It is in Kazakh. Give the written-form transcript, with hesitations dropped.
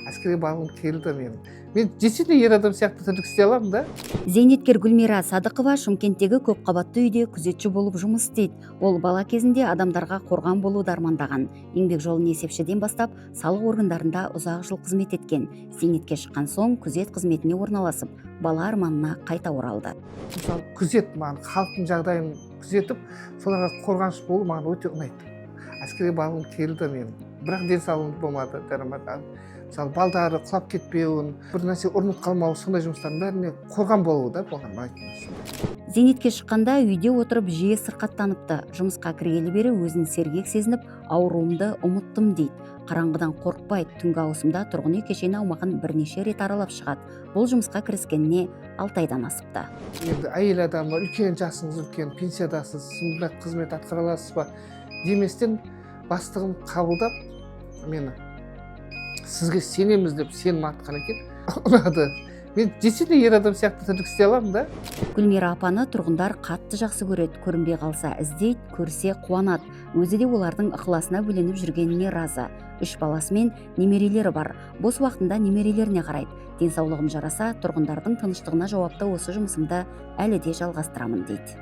Әскерге барғым келді мен. Мен действительно ер адам сияқты тірлік істей аламын да. Зейнеткер Гүлмира Садықова Шымкенттегі көпқабатты үйде күзетші болып жұмыс істейді. Ол бала кезінде адамдарға қорған болуды армандаған. Еңбек жолын есепшіден бастап, салық органдарында ұзақ жыл қызмет еткен. Зейнетке шыққан соң күзет қызметіне орналасып, бала арманына қайта оралды. Мысалы, күзет маған, халықтың жағдайын күзетіп, соларға қорғаныш болу маған өте ұнайды. Әскерге барғым келді мен, бірақ денсаулығым болмады, жарамады. Мысалы, балдары құлап кетпеуін, бір нәрсе ұрынып қалмауы, сондай жұмыстардың бәріне қорған болу да болған ұнайтын. Зейнетке шыққанда үйде отырып жиі сырқаттаныпты. Жұмысқа кіргелі бері өзін сергек сезініп, «ауруымды ұмыттым» дейді. Қараңғыдан қорықпайды. Түнгі ауысымда тұрғын үй кешені аумағын бірнеше рет аралап шығады. Бұл жұмысқа кіріскеніне 6 айдан асыпты. Енді әйел адамы, үлкен, жасыңыз үлкен, пенсиядасыз, сіз мұндай қызмет атқара аласыз ба деместен, бастығым қабылдап мені, «сізге сенеміз» деп сенім артқан екен. Ұнады. Мен действительно ер адам сияқты тірлік істей аламын да. Гүлмира апаны тұрғындар қатты жақсы көреді. Көрінбей қалса, іздейді, көрсе, қуанады. Өзі де олардың ықыласына бөленіп жүргеніне разы. Үш баласы мен немерелері бар. Бос уақытында немерелеріне қарайды. «Денсаулығым жараса, тұрғындардың тыныштығына жауапты осы жұмысымды әлі де жалғастырамын», – дейді.